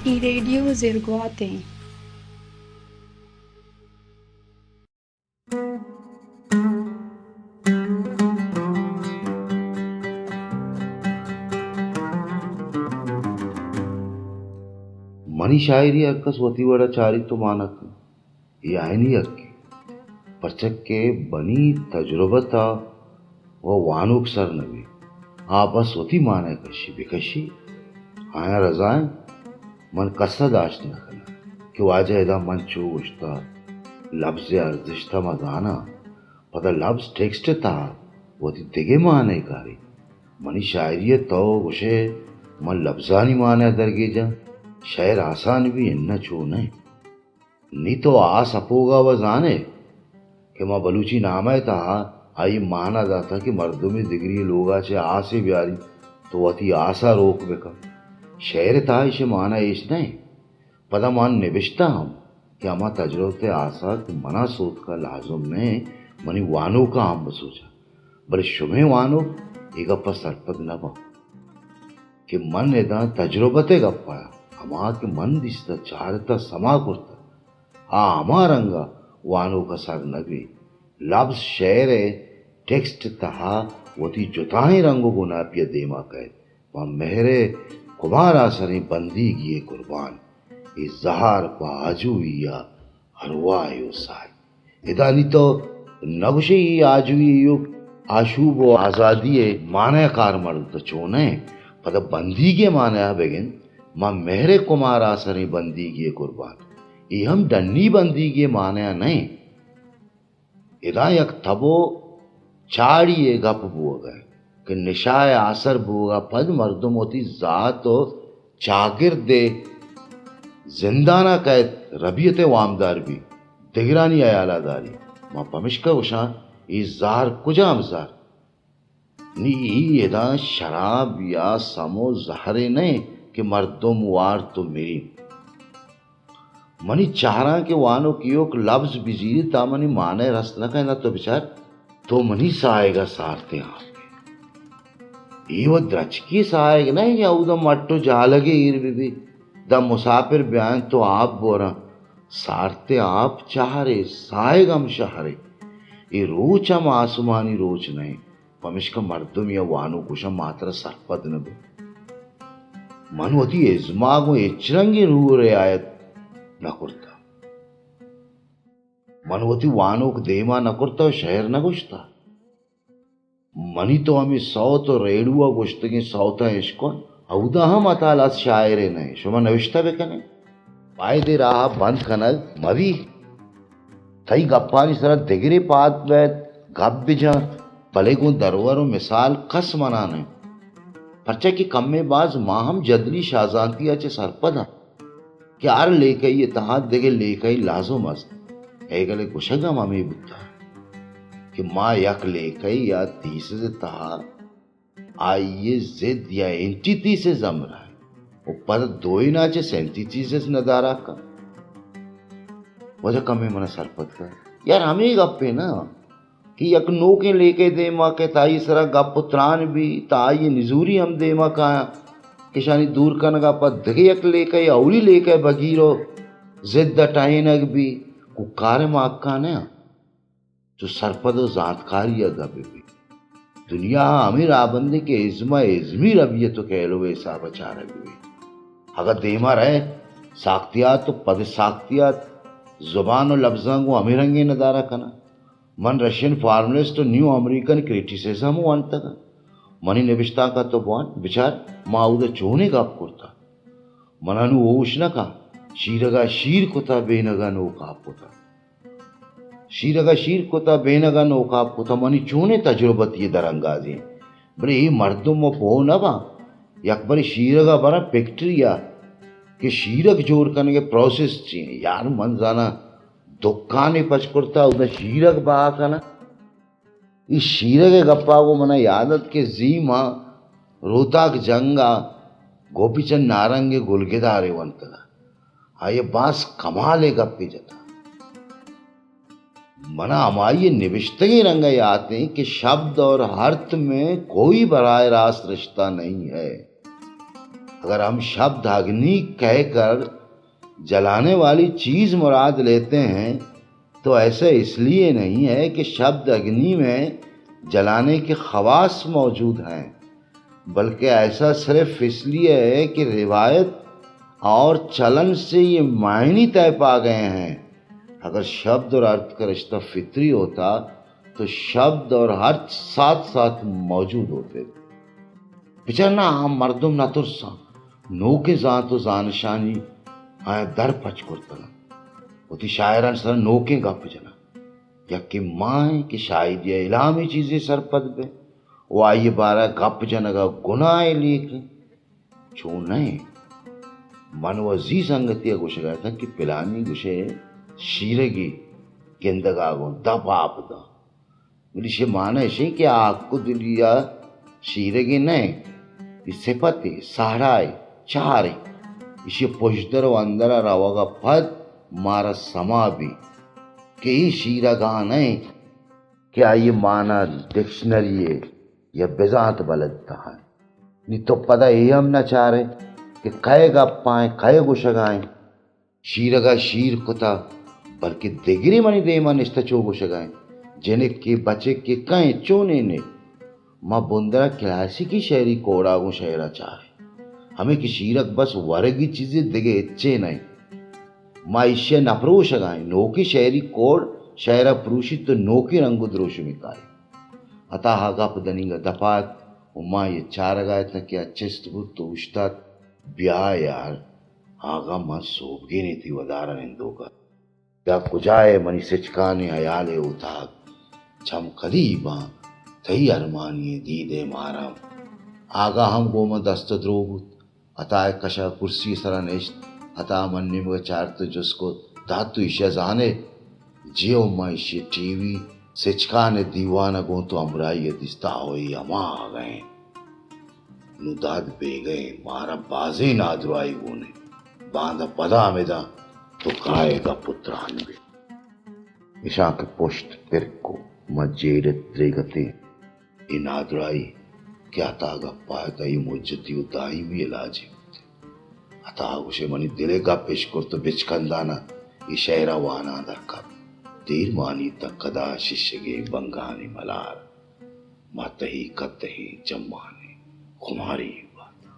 اے ریڈیو زرگوات ایں۔ منی شاعری ہر کس وتی وڑا چاریت و مانا کنت۔ اے آئینی حقے، پرچا کہ منی تجربت ء وانوک سر نہ بیت۔ آ بس وتی مانا ء کشی، بہ کشی، آیاں رضا انت۔ من کس ء داشت نہ کناں کہ واجہ ادا من چو گوشتہ، لبز ء ارزشت ء ما زاناں۔ پدا لبز ٹیکسٹ ء تہا وتی دگہ مانا ء کاریت۔ منی شاعری ء تو گوشئے من لبزانی مانا ء درگیجاں، شئیر آسان بی، اناں چو نہ انت۔ نی تو آس اپوگا و زانئے کہ ما بلوچی نامہ ء تہا آئی ء مانا داتہ کہ مردمے دگری ء لوگا چہ آسے بیاری تو وتی آسا روک بکن۔ شئیر ء تہا ایشی ء مانا ایش نہ انت۔ پدا من نبشتہ ہم کہ ہما تجربت ء آسا کہ منا سوتکا لازم نہ انت منی وانوکاں ہم بسوچاں۔ بلے شمئے وانوک اے گپا سرپد نہ باں۔ کہ من ادا تجربت ء گپ ء ہما کہ من دیستہ، چارتہ، سما کرتہ، آ ہما رنگ ء وانوک ء سر نہ بیت۔ لبز شئیر ء ٹیکسٹ ء تہا وتی جتائیں رنگ و گناپی ء دیما کئیت۔ ما مہر ء کمار آسریں بندیگی ء قربان، اے زہر پہ آجوئی ء ارواہ ء اوسار۔ ادا نی تو نہ گوشئے اے آجوئی ایوک آشوب و آزادی ء مانا ء کارمرز، تو چو نہ ئے؟ پدا بندیگی ء مانا ء بگند، ما مہر ء کمار آسریں بندیگی ء قربان۔ اے ہم ڈنی بندیگی ء مانا ء نہ انت۔ ادا یک تب و چاڑی ء گپ بوگ ء کہ نشا ء آسر بوگ ء پد مردم وتی ذات و چاگرد ء زندان ء کئیت، ربیت ء وامدار بیت، دگرانی ہیال ء داریت۔ ما پمشکہ گوشاں، اے زہر کجام زہر؟ نی اے ادا شراب یا سم و زہرے نہ انت کہ مردم وارت و مریت۔ منی چہراں کہ وانوک ایوک لبز بزیریت، آ منی مانا ء رست نہ کنت۔ تو بچار، تو منی ساہگ ء سارتیں آپ ئے۔ اے و درچکی ساہگ نہ انت، اودا مٹ و جالگے ایر بہ بیت، داں مساپر بیاینت و آپ بوراں۔ سارتیں آپ چہرے، ساہگ ہم شہرے۔ اے روچ ہم آسمانی روچ نہ انت۔ پمیشکا مردم یا وانوک گوشاں ما ترا سرپد نہ بیں۔ من وتی ازم ء گوں ہچ رنگیں روح ء رعایت نہ کرتہ۔ من وتی وانوک دیم ء نہ کرتہ و شئیر نہ گوشتہ۔ منی تو ہمے سوت و ریڈو ء گوشتگیں سوتاں اشکن، اودا ہم عطا لس شاعرے نہ انت۔ شما نوشتہ بہ کن ئے۔ باید اے راہ ء بند کنگ مہ بیت۔ تئی گپانی سرا دگرے پاد بئیت، گپ بہ جنت، بلے گوں درور و مثال کس منان انت۔ پرچا کہ کمے باز ما ہم جدلی شاہزانتی ء چہ سرپد آں کہ ہر لیکہی ء تہا دگہ لیکہی لازم است۔ ہیگل ء گوشگ ہم ہمے بوتگ کہ ما یک لیکہی یا تھیسز ء تہا آئی ء ضد یا اینٹی تھیسز ہمراہ ایں و پدا دوئیناں چہ سینٹی تھیسز ندارہ کن۔ واجہ کمے منا سرپد کن۔ یار، ہمے گپے نا کہ یک نوکیں لیکہ دیما کئیت، آئی سرا گپ و تران بی، تا آئی نزوری ہم دیما کایاں، کشانی دور کنگا پد دگہ یک لیکہ، اولی لیکہ بگیر و ضد ء ٹہینگ بی، کوکار ما حقا نہ؟ چو سرپد و زانتکاری ء گپ بہ بیت۔ دنیا ء ہمے راہبندے کہ ازم ء ازمی ربیت و کہلو ء حساب ء چارگ بہ بیت۔ اگاں دیما رئے، ساختیات و پد ساختیات، زبان و لبزاں گوں ہمے رنگیں ندارہ کناں۔ من رشین فارملسٹ و نیو امریکن کریٹیسزم ونتگ انت۔ منی نبشتانکاں تو بوان، بچار، ما اودا چونیں گپ کرتہ۔ منا نوں ہوش نہ کن، شیرگا شیر کتہ، بینگا نوک آپ کتہ۔ شیرگا شیر کتہ، بینگا نوک آپ کتہ، منی چونیں تجربتی درانگازی انت۔ بلے اے مردم و پوہ نہ باں، یک برے شیرگا براں فیکٹری ء کہ شیرگ جوڑ کنگ ء پروسیس چی انت؟ یار، من زاناں دکانے پچ کرتہ، اودا شیرگ بہا کناں۔ اے شیرگ ء گپا گوں منا یاد ات کہ زی ما روتاک جنگ ء گوپی چند نارنگ ء گلگدارے ونتگ ء آئی ء باز کمالیں گپے جتگ۔ منا ہمائی ء نبشتگیں رنگ ء یات انت کہ شبد اور ارتھ میں کوئی براہ راست رشتہ نہیں ہے۔ اگر ہم شبد اگنی کہہ کر جلانے والی چیز مراد لیتے ہیں تو ایسا اس لیے نہیں ہے کہ شبد اگنی میں جلانے کے خواص موجود ہیں، بلکہ ایسا صرف اس لیے ہے کہ روایت اور چلن سے یہ معنی طے پا گئے ہیں۔ اگر شبد اور ارتھ کا رشتہ فطری ہوتا تو شبد اور ارتھ ساتھ ساتھ موجود ہوتے۔ بچار نا، آ مردم نہ ترساں، نوکیں زانت و زانشانی آیاں در پچ کرتگ انت۔ وتی شاعرانی سرا نوکیں گپ جناں۔ یکے ما ایں کہ شاید یا الہامی چیزے سرپد بیں و آئی بارہ گپ جنگا گناہ لیکیں۔ چون نہ ایں؟ من و زی سنگتی ء گوشگا اتاں کہ پلانی گوشے شیرگی گندگا گوں دپ آپ داں۔ بلے ایشی مانا ایشی کہ آ حق و دلی ء شیرگی نہ انت، اے صفتے، سہرائے، چارے۔ ایشی پژدر و اندر ء روگ ء پد مارا سما بی کہ اے شیرگ آ نہ انت کہ آئی مانا ڈکشنری ء یا بزانت بلد تہا انت۔ نی تو پدا اے ہم نہ چارے کہ کئے گپا انت، کئے گوشگا انت۔ شیرگ ء شیر کتہ، بلکہ دگرے منی دیم ء نشتہ چو گوشگ ء انت، جنکے بچکے کئے چونینے؟ ما بندر ء کلاسیکی شعری کوڈ ء گوں شعر ء چاریں، ہمے کہ شیرگ بس ورگی چیزے، دگہ ہچے نہ انت۔ ما ایشی ء نہ پروشگ ء ایں، نوکیں شعری کوڈ شعر ء پروشیت تو نوکیں رنگ و دروشمے کاریت۔ عطا ء گپ دنیگا دپ ء ات و ما اے چارگ ء اتاں کہ آ چست بوت و اوشتات، بیا یار، آگا من سوبگینے تئی ودار ء نندوک ات۔ یا کجا ئے منی سچکانیں ہیال ء اوتاگ؟ چم کدی باں تئی ارمانی ء دید ء مارم۔ آگا ہم گوں من دست ء درو بوت۔ عطا ء کش ء کرسی ء سرا نشت۔ عطا ء من نیمگ ء چارت ء جست کت، داد تو ایشی ء زان ئے؟ جی او، ما ایشی ء ٹی وی سچکان ء دیوان ء گوں تو ہمراہی ء دیست، آ ہو اے ہما آگہ انت۔ نوں داد بیگہ انت، مارا بازیں نادراہی گون انت۔ باندا پدا ہمداں تو کائے گپ ء تران بہ۔ اشاں کہ پشت پر کو، ما جیڑ ء دریگتیں۔ اے نادراہی کہ عطا گپا ات، اے مجتی و دائمی علاجے بوت۔ عطا گوشے منی دل ء گپ اشکرت و بچکندانا اے شعرا واناں در کپت۔ دیر مانیت تاں کدا ششگیں بنگانی ملار۔ ما تہی کتہیں چمانی خماری باتاں۔